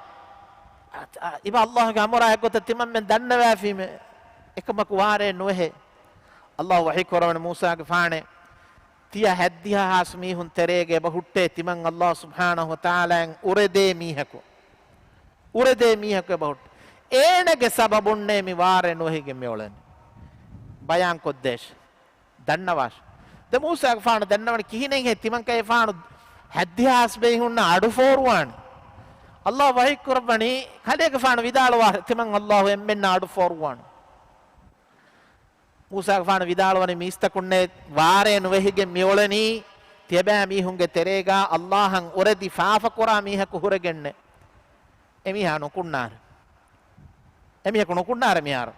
އަ-، އަ-، އިބަ ﷲ ގެ އަމުރާ އެއްގޮތަށް ތިމަންމެން ދަންނަވައިފީމޭ. އެކަމަކު ވާރޭ ނުވެހޭ. ﷲ ވަޙީ ކުރަވަނީ މޫސާގެފާނޭ، ތިޔަ ހައްދިހަ ހާސް މީހުން ތެރޭގަ އެބަ ހުއްޓޭ ތިމަން ﷲ ސުބްޙާނަހޫ ވަތަޢާލާއިން އުރެދޭ މީހަކު. އުރެދޭ މީހަކު އެބަ ހުއްޓޭ. އޭނަގެ ސަބަބުންނޭ މި ވާރޭ ނުވެހިގެން މި އުޅެނީ. ބަޔާން ކޮށްދޭށޭ. ދަންނަވާށޭ. ދެން މޫސާގެފާނު ދަންނަވަނީ ކިހިނެއްހޭ ތިމަންކަލޭފާނު ހައްދިހަ ހާސް ބޭހުންނަށް އަޑު ފޯރުވާނީ. ﷲ ވަޙީ ކުރައްވަނީ ކަލޭގެފާނު ވިދާޅުވާށޭ ތިމަން ﷲ އެންމެންނަށް އަޑު ފޯރުވާނެ. މޫސާގެފާނު ވިދާޅުވަނީ މީސްތަކުންނޭ ވާރޭ ނުވެހިގެން މިއުޅެނީ، ތިޔަބައިމީހުންގެ ތެރޭގަ ﷲ އަށް އުރެދި ފާފަކުރާ މީހަކު ހުރެގެންނޭ. އެމީހާ ނުކުންނާނެ. އެމީހަކު ނުކުންނާރެ މިހާރު.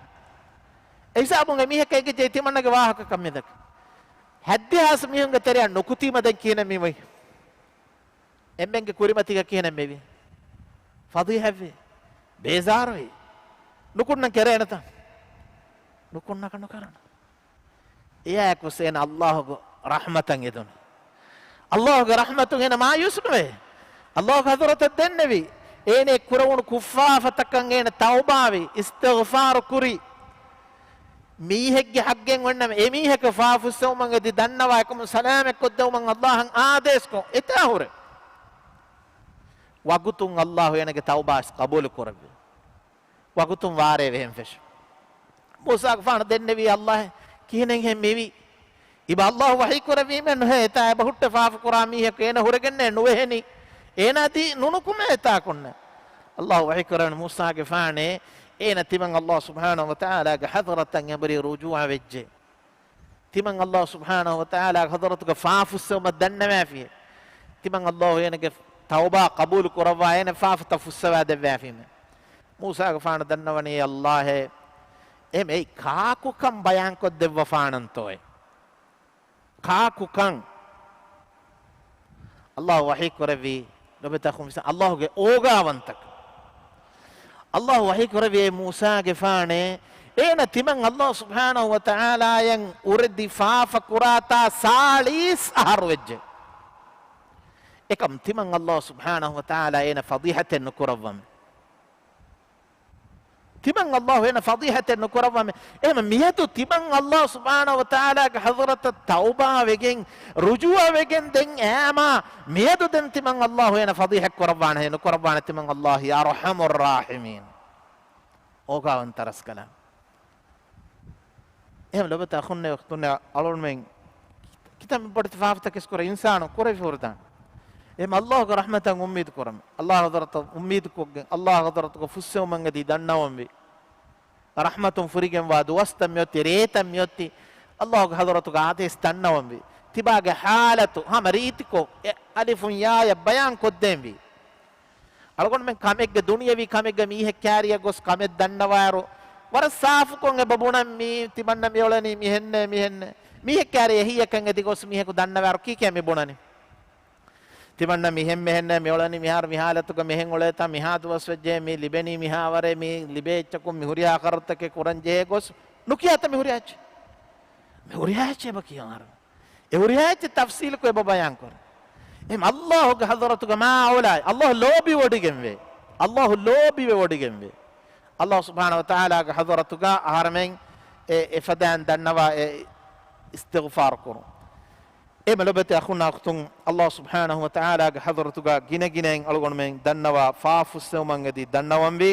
އެހިސާބުން އެމީހަކަށް އެނގިއްޖެ ތިމަންނަގެ ވާހަކަ ކަންމެދަކަށް. ހައްދިހަ ހާސް މީހުންގެ ތެރެއަށް ނުކުތީމަ ދެން ކިހިނެއް މިވަނީ؟ އެންމެންގެ ކުރިމަތީގަ ކިހިނެއް މިވީ؟ ފަޟީޙަތްވީ. ބޭޒާރުވީ. ނުކުންނަން ކެރޭނެތަ؟ ނުކުންނަކަށް ނުކަރަން. އެއާއެކު އޭނަ ﷲ ގެ ރަޙްމަތަށް އެދުނު. ﷲ ގެ ރަޙްމަތުން އޭނަ މާޔޫސް ނުވޭ. ﷲ ގެ ޙަޟްރަތަށް ދެންނެވި. އޭނަ ކުރެވުނު ކުށްފާފަތަކަށް އޭނަ ތައުބާވި، އިސްތިޣްފާރު ކުރި. މީހެއްގެ ޙައްޤެއް އޮންނަމަ، އެމީހަކަށް ފާފުއްސެވުމަށް އެދި ދަންނަވާ އެކަމުން ސަލާމަތްކޮށްދެވުމަށް ﷲ އަށް އާދޭސްކޮށް، އެތާ ހުރެ. ވަގުތުން ﷲ އޭނަގެ ތައުބާ ޤަބޫލު ކުރެއްވި. ވަގުތުން ވާރޭ ވެހެން ފެށި. މޫސާގެފާނު ދެންނެވީ ﷲ އޭ ކިހިނެއްހޭ މިވީ؟ އިބަ ﷲ ވަޙީ ކުރެއްވީމެއް ނުހޭ، އެތާ އެބަ ހުއްޓެ ފާފަކުރާ މީހަކު އޭނަ ހުރެގެންނޭ ނުވެހެނީ. އޭނާ ދީ ނުނުކުމޭ އެތާކުންނޭ. ﷲ ވަޙީ ކުރެވެން މޫސާގެފާނޭ، އޭނަ ތިމަން ﷲ ސުބްޙާނަހޫ ވަތަޢާލާގެ ޙަޟްރަތަށް އެނބުރި ރުޖޫޢަ ވެއްޖެ. ތިމަން ﷲ ސުބްޙާނަހޫ ވަތަޢާލާގެ ޙަޟްރަތުގަ ފާފުއްސެވުމަށް ދަންނަވައިފި. ތިމަން ﷲ އޭނަގެ ތައުބާ ޤަބޫލު ކުރައްވާ އޭނަ ފާފަތައް ފުއްސަވާ ދެއްވާފީމެ. މޫސާގެފާނު ދަންނަވަނީ ﷲ އޭ، އެމެ އެއީ ކާކުކަން ބަޔާންކޮށްދެއްވަފާނަންތޯއޭ؟ ކާކުކަން؟ ﷲ ވަޙީ ކުރެއްވީ، ލޮބެތަކުން ވިސްނާ، ﷲ ގެ އޯގާވަންތަކަން. ﷲ ވަޙީ ކުރެއްވި އޭ މޫސާގެފާނޭ، އޭނަ ތިމަން ﷲ ސުބްޙާނަހޫ ވަތަޢާލާއަށް އުރެދި ފާފަ ކުރާތާ ސާޅީސް އަހަރު ވެއްޖެ. އެކަމް ތިމަން ﷲ ސުބްޙާނަހޫ ވަތަޢާލާ އޭނަ ފަޟީޙަތެއް ނުކުރައްވަމެ. ތިމަން ﷲ އޭނަ ފަޟީޙަތެއް ނުކުރައްވަމެ. އެހެން މިއަދު ތިމަން ﷲ ސުބްޙާނަހޫ ވަތަޢާލާގެ ޙަޟްރަތަށް ތައުބާ ވެގެން، ރުޖޫޢަ ވެގެން ދެން އައިމާ، މިއަދު ދެން ތިމަން ﷲ އޭނަ ފަޟީޙަތް ކުރައްވާނެ، ނުކުރައްވާނެ. ތިމަން ﷲ އަރްޙަމުއްރާޙިމީން. އޯގާވަންތަ ރަސްކަލާނގެ. އެހެން ލޮބުވެތި އަޚުންނޭ އުޚްތުންނޭ އަޅުގަނޑުމެން ކިތަންމެ ބޮޑެތި ފާފަތަކެއް ކުރެ އިންސާނުން ކުރެވި ހުރިދާނެ. އެހެން ﷲ ގެ ރަޙްމަތަށް އުއްމީދު ކުރަމު. ﷲ ގެ ޙަޟްރަތަށް އުއްމީދު ކޮށްގެން، ﷲ ގެ ޙަޟްރަތުގަ ފުއްސެވުމަށް އެދި ދަންނަވަންވީ. ރަޙްމަތުން ފުރިގެންވާ ދުވަސްތައް މިއޮތީ، ރޭތައް މިއޮތީ، ﷲ ގެ ޙަޟްރަތުގަ އާދޭސް ދަންނަވަންވީ. ތިބާގެ ޙާލަތު ހަމަ ރީތިކޮށް، އެ އަލިފުން ޔާއަށް ބަޔާން ކޮށްދޭންވީ. އަޅުގަނޑުމެން ކަމެއްގެ ދުނިޔަވީ ކަމެއްގެ މީހެއް ކާރިއަށް ގޮސް ކަމެއް ދަންނަވާއިރު، ވަރަށް ސާފުކޮށް އެބަ ބުނަން މީ ތިމަންނަ މިއުޅެނީ މިހެންނޭ މިހެންނޭ. މީހެއް ކާރި އެހީއަކަށް އެދި ގޮސް މީހަކު ދަންނަވާއިރު ކީކޭ މި ބުނަނީ؟ ތިމަންނަ މިހެން މިހެންނޭ މިއުޅެނީ މިހާރު މި ޙާލަތުގަ މިހެން އުޅޭތާ މިހާ ދުވަސް ވެއްޖެ މި ލިބެނީ މިހާ ވަރެއް މި ލިބޭ އެއްޗަކުން މި ހުރިހާ ޚަރަދުތަކެއް ކުރަން ޖެހޭ ގޮސް ނުކިޔާތަ މި ހުރިހާ އެއްޗެއް؟ މި ހުރިހާ އެއްޗެއް އެބަ ކިޔަން އަރަން. އެ ހުރިހާ އެއްޗެއް ތަފްސީލުކޮށް އެބަ ބަޔާން ކުރަން. އެހެން ﷲ ގެ ޙަޟްރަތުގަ މާ އައުލާ، ﷲ ލޯބިވޮޑިގެންވޭ. ﷲ ލޯބިވެވޮޑިގެންވޭ. ﷲ ސުބްޙާނަހޫ ވަތަޢާލާގެ ޙަޟްރަތުގަ އަހަރެމެން އެ އެފަދައިން ދަންނަވާ އެ އިސްތިޣްފާރު ކުރުން. އެ މެ ލޮބެތި އަޚުންނާ އުޚްތުން، ﷲ ސުބްޙާނަހޫ ވަތަޢާލާގެ ޙަޟްރަތުގަ ގިނަގިނައިން އަޅުގަނޑުމެން ދަންނަވާ ފާފުއްސެވުމަށް އެދި ދަންނަވަންވީ.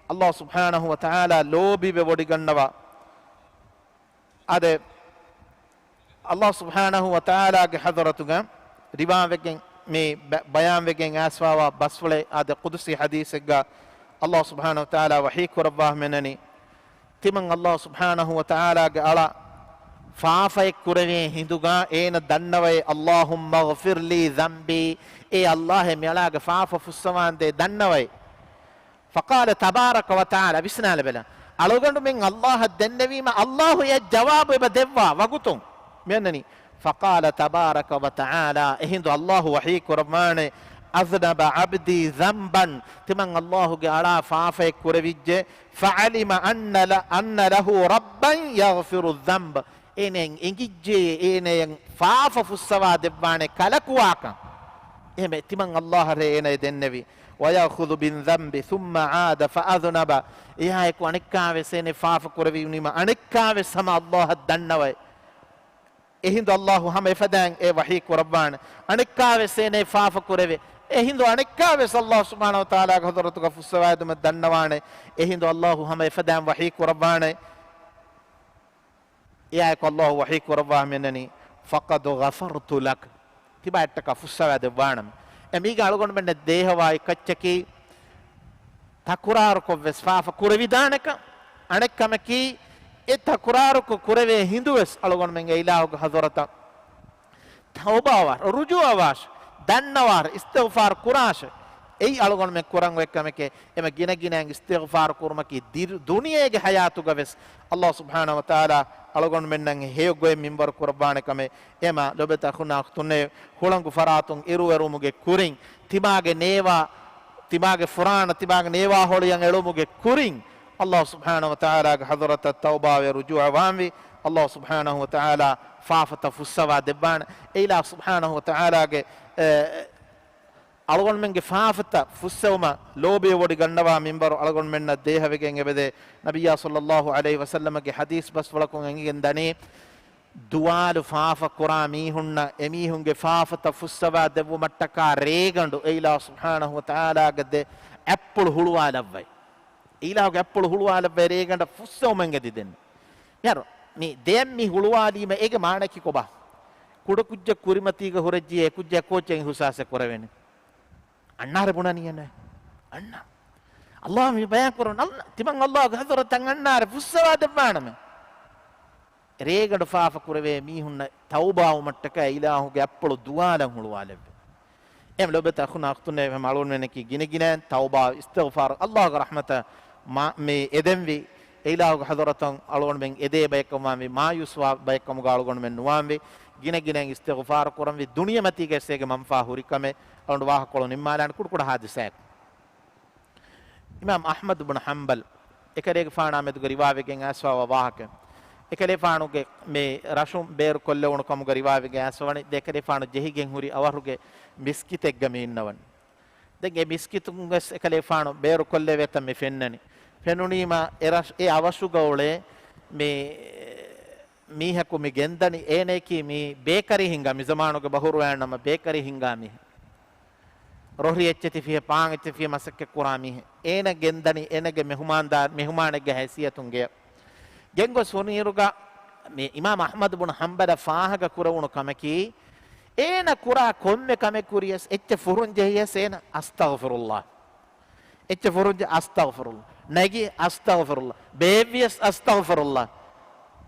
ﷲ ސުބްޙާނަހޫ ވަތަޢާލާ ލޯބިވެވޮޑިގަންނަވާ. އާދެ، ﷲ ސުބްޙާނަހޫ ވަތަޢާލާގެ ޙަޟްރަތުގަ ރިވާވެގެން މި ބަ-، ބަޔާންވެގެން އައިސްފަވާ ބަސްފުޅެއް އާދެ، ޤުދުސީ ޙަދީޘެއްގަ އައްލާހު ސުބްޙާނަހު ވަތަޢާލާ ވަޙީ ކުރައްވާ މެނަނީ، ތިމަން އައްލާހު ސުބްޙާނަހު ވަތަޢާލާގެ އަޅާ ފާފައެއް ކުރެވޭ ހިނދުގާ އޭނަ ދަންނަވައޭ، اللهم اغفر لي ذنبي، އޭ އައްލާހޭ މިއަޅާގެ ފާފަ ފުއްސަވާންދޭ ދަންނަވައޭ. فقال تبارك وتعالى، ވިސްނާލަބަލަ، އަޅުގަނޑުމެން އައްލާހަށް ދެންނެވީމަ، އައްލާހު އެ ޖަވާބު އެބަ ދެއްވާ ވަގުތުން މިއަންނަނީ. فقال تبارك وتعالى، އެހިނދު އައްލާހު ވަޙީ ކުރައްވާނެ، أذنب عبدي ذنبا، ތިމަން އައްލާހުގެ އަޅާ ފާފައެއް ކުރެވިއްޖެ، فعلم أن ل-، أن له ربا يغفر الذنب، އޭނައަށް އެނގިއްޖެ، އޭނައަށް ފާފަ ފުއްސަވާ ދެއްވާނެ ކަލަކުވާކަން. އެހެންވެ، ތިމަން އައްލާހަށޭ އޭނަ ދެންނެވި. ويأخذ بالذنب ثم عاد فأذنب، އެއާއެކު އަނެއްކާވެސް އޭނަ ފާފަ ކުރެވީމަ، އަނެއްކާވެސް ހަމަ އައްލާހަށް ދަންނަވައޭ. އެހިނދު އައްލާހު ހަމަ އެފަދައިން އެ ވަޙީ ކުރައްވާނެ. އަނެއްކާވެސް އޭނަ ފާފަ ކުރެވޭ. އެހިނދު އަނެއްކާވެސް އައްލާހު ސުބްޙާނަހު ވަތަޢާލާގެ ޙަޟްރަތުގަ ފުއްސަވާދެމެ ދަންނަވާނެ. އެހިނދު އައްލާހު ހަމަ އެފަދައިން ވަޙީ ކުރައްވާނެ. އެއާއެކު އައްލާހު ވަޙީ ކުރައްވާ މިއަންނަނީ، فقد غفرت لك، ތިބާއަށްޓަކާ ފުއްސަވާ ދެއްވާނަމޭ. އެ މީގަ އަޅުގަނޑުމެންނަށް ދޭހަވާ އެއްކައްޗަކީ، ތަކުރާރުކޮށްވެސް ފާފަ ކުރެވިދާނެކަން. އަނެއްކަމަކީ، އެ ތަކުރާރުކޮށް ކުރެވޭ ހިނދުވެސް އަޅުގަނޑުމެން އެ އިލާހުގެ ޙަޟްރަތަށް ތައުބާވާށޭ، ރުޖޫޢަވާށޭ، ދަންނަވާށޭ، އިސްތިޣްފާރު ކުރާށޭ. އެއީ އަޅުގަނޑުމެން ކުރަން އޮތް ކަމެކޭ. އެމަ ގިނަގިނައިން އިސްތިޣްފާރު ކުރުމަކީ ދިރު-، ދުނިޔޭގެ ޙަޔާތުގަވެސް އައްލާހު ސުބްޙާނަހު ވަތަޢާލާ އަޅުގަނޑުމެންނަށް ހެޔޮ ގޮތް މިންވަރު ކުރައްވާނެ ކަމެއް. އެމަ ލޮބުވެތި އަޚުންނާ އުޚްތުންނޭ، ހުޅަނގު ފަރާތުން އިރުއެރުމުގެ ކުރިން، ތިމާގެ ނޭވާ، ތިމާގެ ފުރާނަ، ތިމާގެ ނޭވާ ހޮޅިއަށް އެޅުމުގެ ކުރިން، އައްލާހު ސުބްޙާނަހު ވަތަޢާލާގެ ޙަޟްރަތަށް ތައުބާވެ ރުޖޫޢަވާންވީ. އައްލާހު ސުބްޙާނަހު ވަތަޢާލާ ފާފަތައް ފުއްސަވާ ދެއްވާނެ. އެ އިލާހު ސުބްޙާނަހު ވަތަޢާލާގެ، އެ، އަޅުގަނޑުމެންގެ ފާފަތައް ފުއްސެވުމަށް ލޯބިވެވޮޑި ގަންނަވާ މިންވަރު އަޅުގަނޑުމެންނަށް ދޭހަވެގެން އެބަދޭ. ނަބިއްޔާ ޞައްލައްލާހު ޢަލައިހި ވަސައްލަމަގެ ޙަދީޘް ބަސްފުޅަކުން އެނގިގެން ދަނީ، ދުވާލު ފާފަ ކުރާ މީހުންނަށް އެމީހުންގެ ފާފަތައް ފުއްސަވާ ދެއްވުމަށްޓަކާ ރޭގަނޑު އެ އިލާހު ސުބްޙާނަހު ވަތަޢާލާގެ ދެ އަތްޕުޅު ހުޅުވާލައްވައި. އިލާހުގެ އަތްޕުޅު ހުޅުވާލައްވައި ރޭގަނޑަށް ފުއްސެވުމަށް އެނގިދިން. މިހާރު މި ދެއަތް މި ހުޅުވާލީމަ އޭގެ މާނައަކީ ކޮބާ؟ ކުޑަކުއްޖެއް ކުރިމަތީގަ ހުރެއްޖިޔޭ އެކުއްޖާ ކޯޗެއް އިހުސާސެއް ކުރެވޭނެ. އަންނާރެ ބުނަނީއެއް ނޫނޭ. އަންނަ. އައްލާހު މި ބަޔާން ކުރަން، އައްލާ، ތިމަން އައްލާހުގެ ޙަޟްރަތަށް އަންނާރެ ފުއްސަވާ ދެއްވާނަމޭ. ރޭގަނޑު ފާފަ ކުރެވޭ މީހުންނަށް ތައުބާވުމަށްޓަކައި އިލާހުގެ އަތްޕުޅު ދުވާލަން ހުޅުވާލެއްވި. އެހެން ލޮބުވެތި އަޚުންނާ އުޚްތުންނޭ، އެހެން އަޅުގަނޑުމެންނަކީ ގިނަގިނައިން ތައުބާ، އިސްތިޣްފާރު، އައްލާހުގެ ރަޙްމަތަށް މާ-، މި އެދެންވީ. އެ އިލާހުގެ ޙަޟްރަތަށް އަޅުގަނޑުމެން އެދޭ ބަޔަކަށްވާންވީ، މާޔޫސްވާ ބަޔަކަށް ކަމުގަ އަޅުގަނޑުމެން ނުވާންވީ. ގިނަގިނައިން އިސްތިޣްފާރު ކުރަންވީ، ދުނިޔެމަތީގައި އޭގެ މަންފާ ހުރި ކަމެއް. އަޅުގަނޑު ވާހަކަކޮޅު ނިންމާލާނެ ކުޑަކުޑަ ޙާދިސާއެއް. އިމާމް އަޙްމަދު ބުނު ޙަންބަލް އެކަލޭގެފާނާ މެދުގަ ރިވާވެގެން އައިސްފަވާ ވާހަކަ. އެކަލޭފާނުގެ މި ރަށުން ބޭރު ކޮށްލެވުނު ކަމުގަ ރިވާވެގެން އައިސްފަވަނީ، ދެ އެކަލޭފާނު ޖެހިގެން ހުރި އަވަހުގެ މިސްކިތެއްގަ މި އިންނަވަނީ. ދެން އެ މިސްކިތުން ވެސް އެކަލޭފާނު ބޭރު ކޮށްލެވޭތަން މި ފެންނަނީ. ފެނުނީމަ އެ ރަށް، އެ އަވަށުގަ އުޅޭ މި މީހަކު މި ގެންދަނީ، އޭނައަކީ މި ބޭކަރީ ހިންގާ، މި ޒަމާނުގެ ބަހުރުވައިން ނަމަ ބޭކަރީ ހިންގާ މީހެއް. ރޮށި އެއްޗެތިފިޔަ، ޕާން އެއްޗެތިފިޔަ މަސައްކަތް ކުރާ މީހެއް. އޭނަ ގެންދަނީ އޭނަގެ މެހުމާންދާ-، މެހުމާނެއްގެ ހައިސިއްޔަތުން ގެޔަށް. ގެންގޮސް ހުނިއިރުގަ މި އިމާމް އަޙްމަދު ބުނު ޙަންބަލަށް ފާހަގަ ކުރެވުނު ކަމަކީ، އޭނަ ކުރާ ކޮންމެ ކަމެއް ކުރިޔަސް، އެއްޗެއް ފުރުން ޖެހިޔަސް އޭނަ އަސްތަޣްފިރުﷲ. އެއްޗެއް ފުރުން ޖެ-، އަސްތަޣްފިރުﷲ. ނެގި އަސްތަޣްފިރުﷲ. ބޭއްވިޔަސް އަސްތަޣްފިރުﷲ.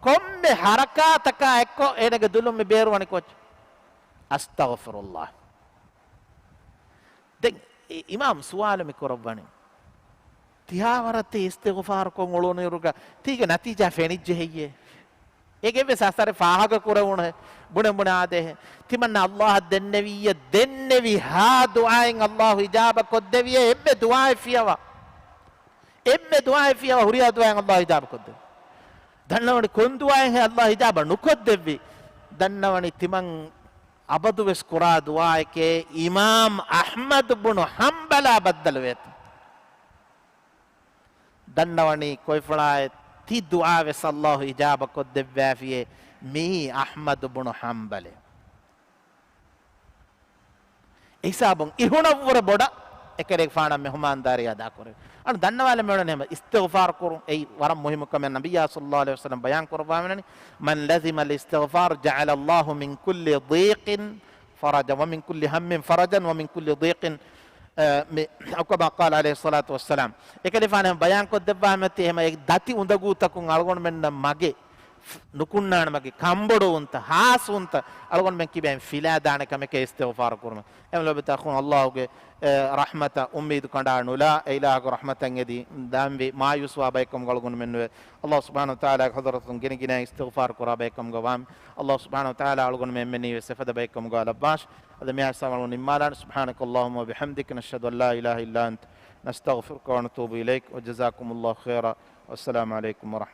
ކޮންމެ ޙަރަކާތަކާ އެއްކޮށް އޭނަގެ ދުލުން މި ބޭރުވަނީ ކޯޗެއް؟ އަސްތަޣްފިރުﷲ. ދެން އި-، އިމާމް ސުވާލު މި ކުރައްވަނީ، ތިހާވަރަށް ތި އިސްތިޣްފާރު ކޮށް އުޅުނުއިރުގަ ތީގެ ނަތީޖާ ފެނިއްޖެ ހެއްޔޭ؟ އޭގެ ވެސް އަސަރެއް ފާހަގަ ކުރެވުނު ހެ-، ބުނެ ބުނާ ދޭހެ. ތިމަންނަ އައްލާހަށް ދެންނެވިއްޔަ، ދެންނެވި ހާ ދުޢާއެއް އައްލާހު އިޖާބަ ކޮށްދެވިއޭ، އެއްވެ ދުޢާއެއް ފިޔަވާ. އެއްވެ ދުޢާއެއް ފިޔަވާ، ހުރިހާ ދުޢާއެއް އައްލާހު އިޖާބަ ކޮށްދެވި. ދަންނަވަނީ ކޮން ދުޢާއެއް ހޭ އައްލާހު އިޖާބަ ނުކޮށްދެއްވީ؟ ދަންނަވަނީ ތިމަން އަބަދުވެސް ކުރާ ދުޢާއެކޭ، އިމާމް އަޙްމަދު ބުނު ޙަންބަލާ ބައްދަލުވޭތޯ. ދަންނަވަނީ ކޮއިފުޅާއެއް ތި ދުޢާވެސް އައްލާހު އިޖާބަ ކޮށްދެއްވާފިއޭ، މިއީ އަޙްމަދު ބުނު ޙަންބަލޭ. އެހިސާބުން އިހުނަށްވުރެ ބޮޑަށް އެކަލޭގެފާނަށް މެހުމާންދާރީ އަދާކުރޭ. އަން ދަންނަވާލަމެވެނެ ހަމަ އިސްތިޣްފާރު ކުރުން އެއީ ވަރަށް މުހިއްމު ކަމެއް. ނަބިއްޔާ ޞައްލައްލާހު ޢަލައިހި ވަސައްލަމް ބަޔާން ކުރައްވާވެނެނީ، من لزم الاستغفار جعل الله من كل ضيق فرجا ومن كل هم فرجا ومن كل ضيق މި، އައު ކަމާ ޤާލަ ޢަލައިހިއްޞަލާތު ވައްސަލާމް، އެކަލޭގެފާނު ބަޔާންކޮށްދެއްވާ މަތި އެހެމަ އެ ދަތި އުނދަގޫތަކުން އަޅުގަނޑުމެންނަށް މަގެއް ނުކުންނާނެ، މަގެއް ކަނބޮޑުވުންތައް، ހާސްވުންތައް އަޅުގަނޑުމެން ކިބައިން ފިލާދާނެ ކަމެކޭ އިސްތިޣްފާރު ކުރުމަށް. އެހެން ލޯބިތަކުން ﷲ ގެ، އެ، ރަޙްމަތަށް އުއްމީދު ކަނޑާ ނުލާ، އެ އިލާހުގެ ރަޙްމަތަށް އެދި ދާންވީ މާޔޫސްވާ ބައެއްކަމުގަ އަޅުގަނޑުމެން ނުވެ. ﷲ ސުބްޙާނަހޫ ވަތަޢާލާގެ ޙަޟްރަތުން ގިނަ ގިނައިން އިސްތިޣްފާރު ކުރާ ބައެއްކަމުގަ ވާން. ﷲ ސުބްޙާނަހޫ ވަތަޢާލާ އަޅުގަނޑުމެން އެންމެންނަށް އެފަދަ ބައެއްކަމުގަ ލައްވާށި. އަދި މި އާޔަތް ސަމާލުން ނިންމާލާނެ. سبحانك اللهم وبحمدك، نشهد أن لا إله إلا أنت، نستغفرك ونتوب إليك، وجزاكم الله خيرا، والسلام عليكم ورحمة الله.